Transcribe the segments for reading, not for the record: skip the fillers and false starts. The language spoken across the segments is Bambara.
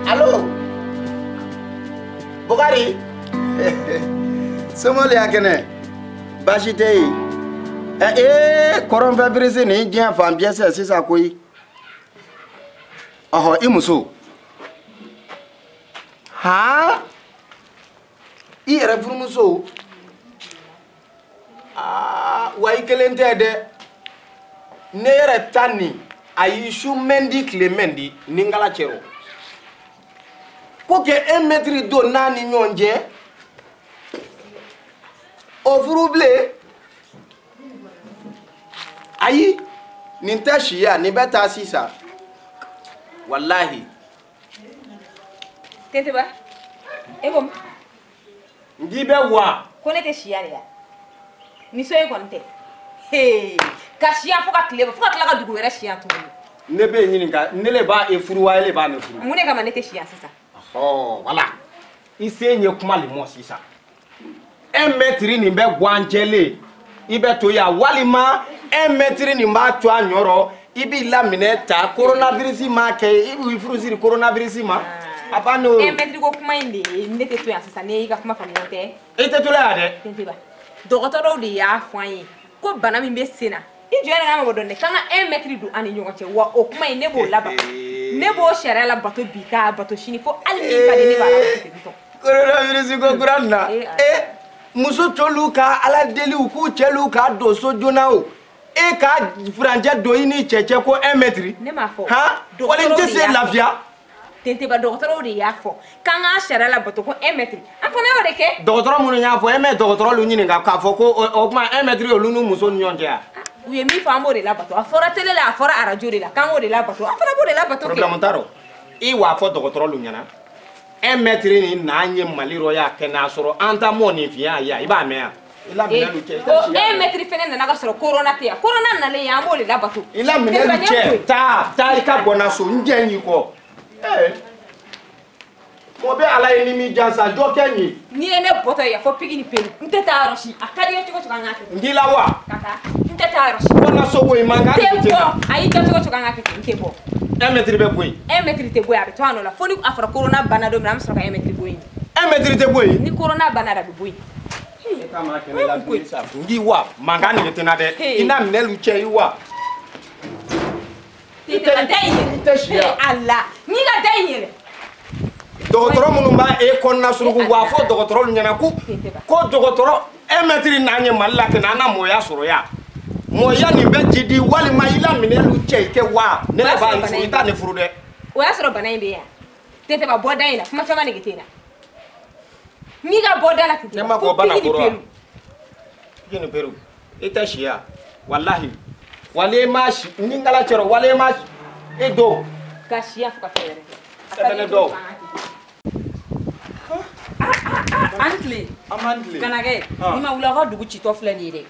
Allo Bokari Somali ya kɛnɛ baasi tɛ yen coronavirus nin diɲɛ fan bɛɛ sɛ sisan koyi ɔhɔ i muso han i yɛrɛ furumuso aa wa i kelen tɛ dɛ ne yɛrɛ ta nin a y'i su mɛn di tile mɛn di ni n kala cɛ o ko kɛ 1 mètre don n'a ni ɲɔgɔn cɛ o furu bilen ayi nin tɛ siya nin bɛ taa sisan walahi. Tenteba e ko n k'i bɛ wa. Ko ne tɛ siya de ya ni so in kɔni tɛ ka siya fo ka tile bɔ fo ka tila ka dugu wɛrɛ siya tuguni. Ne bɛ ɲininka ne le b'a e furu wa e le b'a ne furu. Mun de kama ne tɛ siya sisan. Ɔhɔn voilà i sen ye kuma le mɔ sisan 1 mètre nin bɛ bɔ an jɛlen i bɛ to yan walima 1 mètre nin b'a to a ɲɔrɔ i b'i laminɛ ta coronavirus ma kɛ i b'i furu siri coronavirus ma a b'a n'o. 1 mètre ko kuma in de ye ne tɛ to yan sisan ne y'i ka kuma faamuya tɛ. I tɛ to la yan dɛ. Tenteba dɔgɔtɔrɔw de y'a fɔ an ye ko bana min bɛ sen na i jɔ yɛrɛ ka mɔgɔ dɔn dɛ k'an ka 1 mètre don an ni ɲɔgɔn cɛ wa o kuma in ne b'o labato ne b'o sariya labato bi k'a bato sini fo hali min ka di ne b'a labato ten tɔ. Coronavirus ko kura nin na muso tɔlu ka ala deli u k'u cɛlu k'a don so joona o e ka furancɛ don i ni cɛ cɛ ko 1 mètre. Ne m'a fɔ. Han wali n tɛ se lafiya. Tenteba dɔgɔtɔrɔw de y'a fɔ k'an k'a sariya labato ko 1 mètre an fana y'o de kɛ. Dɔgɔtɔrɔ minnu y'a fɔ e mɛ dɔgɔtɔrɔlu ɲininka k'a fɔ ko o tuma 1 mètre olu n'u muso ni ɲɔgɔn cɛ wa. U ye min fɔ an b'o de labato a fɔra télé la a fɔra arajo de la k'an k'o de labato an fana b'o de labato kɛ. Problème t'a rɔ i w'a fɔ dɔgɔtɔrɔlu ɲɛna 1 mètre nin n'an ye Mali rɔ yan kɛ n'a sɔrɔ an ta mɔ nin fiɲɛ ye i b'a mɛn yan. I la minɛlu cɛ. O 1 mètre fɛnɛ nana ka sɔrɔ corona tɛ yan corona nalen yan an b'o de labato. I la minɛlu cɛ taa taa i ka bɔ n na so n jɛ y'i kɔ. Mɔ bɛ ala ye ni min jansa jɔ kɛ n ye. N'i ye ne bɔtɔ ye fɔ pigi ni pelu n tɛ taa yɔrɔ si a ka di n ye cogo cogo an k'a kɛ. N k'i la wa. Ka taa n tɛ taa yɔrɔ si. Bɔ n na so koyi mankan de tɛ bɔ a y'i jɔ cogo cogo an k'a kɛ ten n tɛ bɔ. 1 mètre bɛ bɔ yen. 1 mètre tɛ bɔ yen a bɛ to a nɔ la fo ni a fɔra corona banna don min na an bɛ sɔrɔ ka 1 mètre bɔ yen. 1 mètre tɛ bɔ yen. Ni corona banna a bɛ bɔ yen. E ka maa kɛnɛ la dumuni sa. N k'i wa mankan nege tɛ n na dɛ. I n'a minɛlu cɛ i wa. I tɛ da in yɛlɛ. I tɛ si yan. Ala n'i ka da in yɛlɛ. Dɔgɔtɔrɔ minnu b'a e kɔnɔna suruku wa fɔ dɔgɔtɔrɔlu ɲɛna ko dɔgɔtɔrɔ 1 mètre n'an ye Mali la kɛ an na mɔya sɔrɔ yan. Mɔya nin bɛ ji di walima i la minɛlu cɛ i kɛ wa ne de b'a furu i t'a ne furu dɛ. O y'a sɔrɔ bana in bɛ yan. Tenteba bɔ da in na kuma caman nege tɛ n na. N'i ka bɔ da la ne ma fɔ bana kɔrɔ wa. Pigi ni peru i tɛ si yan walahi wali e ma si ni n kala cɛrɔ wali e ma e don. Ka si yan fo ka fɛn wɛrɛ kɛ. Sɛbɛnni dɔw. An tile. An b'an tile. Ganakɛ n'i ma wuli aw ka dugu citɔ filɛ nin ye dɛ.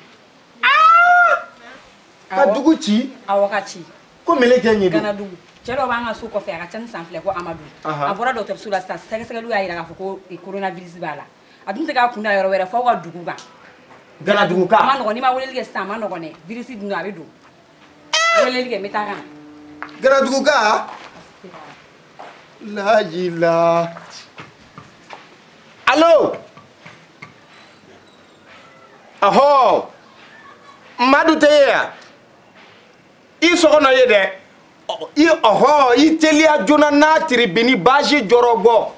Ka dugu ci. Awɔ ka ci. Ko mele kɛ ɲɛ don. Ganadugu cɛ dɔ b'an ka so kɔfɛ a ka ca ni san 2 ko Amadu. A bɔra dɔgɔtɔrɔso la sisan sɛgɛsɛgɛliw y'a jira k'a fɔ ko coronavirus b'a la. A dun tɛ k'a kun da yɔrɔ wɛrɛ f'aw ka dugu kan. Ganadugu kan. A ma nɔgɔn n'i ma weleli kɛ sisan a ma nɔgɔn dɛ virus dun a bɛ don. Weleli kɛ n bɛ taa ka na. Ganadugu kan. Lajila. Allo. Ahɔ. Madu tɛ ye yan. I sɔgɔnɔ ye dɛ. I ɔhɔ i teliya joona n'a tiribini baasi jɔrɔ bɔ.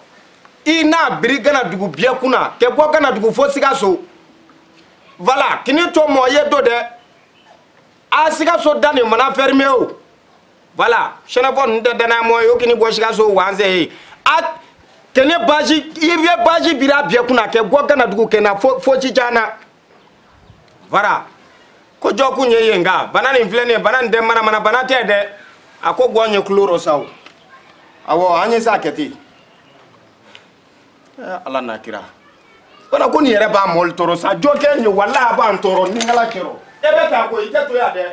I n'a biri Ganadugu biyɛ kunna kɛ bɔ Ganadugu fo Sikaso. Voilà kini to mɔ ye do dɛ. A Sikaso da nin mana fermé o. Voilà sɛnɛfɔ ninnu tɛ danaya mɔgɔ ye o kini bɔ Sikaso wanzɛ ye. A kɛnɛ baasi i bɛ baasi biri a biyɛ kunna kɛ bɔ Ganadugu kɛ na fo Cicana. Voilà. Ko jɔ kun ye yen nka bana nin filɛ nin ye bana nin tɛ manamana bana tɛ dɛ a ko gɔn ye kulo rɔ sa o awɔ an ye s'a kɛ ten ala n'a kira bana ko nin yɛrɛ b'a mɔli tɔɔrɔ sa jɔ kɛ nin ye walahi a b'an tɔɔrɔ ni ala kɛrɔ e bɛ taa ko i tɛ to yan dɛ.